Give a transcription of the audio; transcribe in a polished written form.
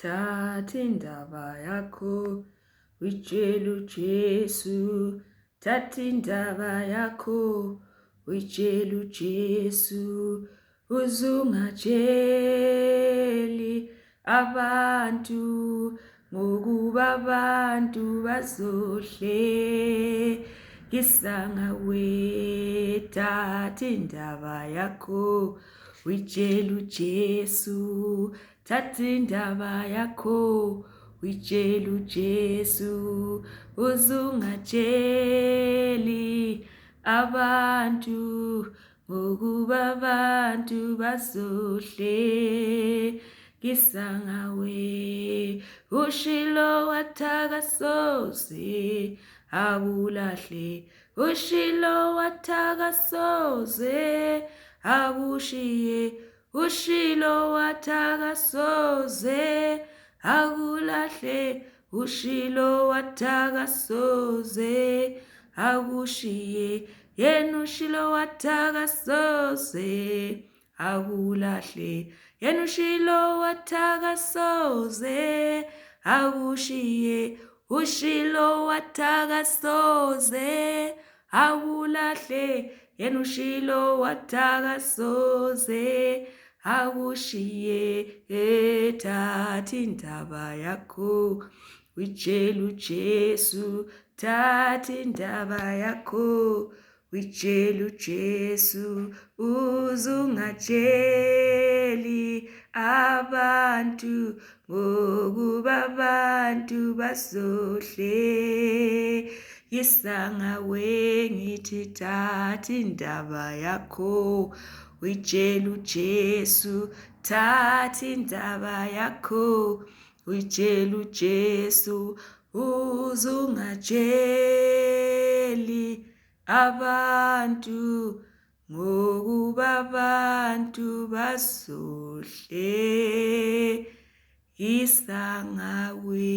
Thatha indaba yakho uyitshele uJesu. Thatha indaba yakho uyitshele uJesu. Uzungatsheli abantu ngokuba abantu bazohlekisa ngawe. Thatha indaba yakho uyitshele uJesu. Thatha indaba yakho uyitshele uJesu. Uzungatsheli abantu ngokuba abantu bazohlekisa ngawe. Ushilo wathakasoze akulahle, ushilo wathakasoze akushiye, ushilo wathakasoze akulahle, ushilo wathakasoze akushiye, yena ushilo wathakasoze akulahle, yena ushilo wathakasoze akushiye, ushilo wathakasoze akulahle, yena ushilo wathakasoze akushiye. Thatha indaba yakho uyitshele uJesu. Thatha indaba yakho uyitshele uJesu. Uzungatsheli abantu ngokuba abantu bazohlekisa ngawe. Ngithi thatha indaba yakho uyitshele uJesu. Thatha indaba yakho uyitshele uJesu. Uzungatsheli abantu ngokuba abantu bazohlekisa ngawe.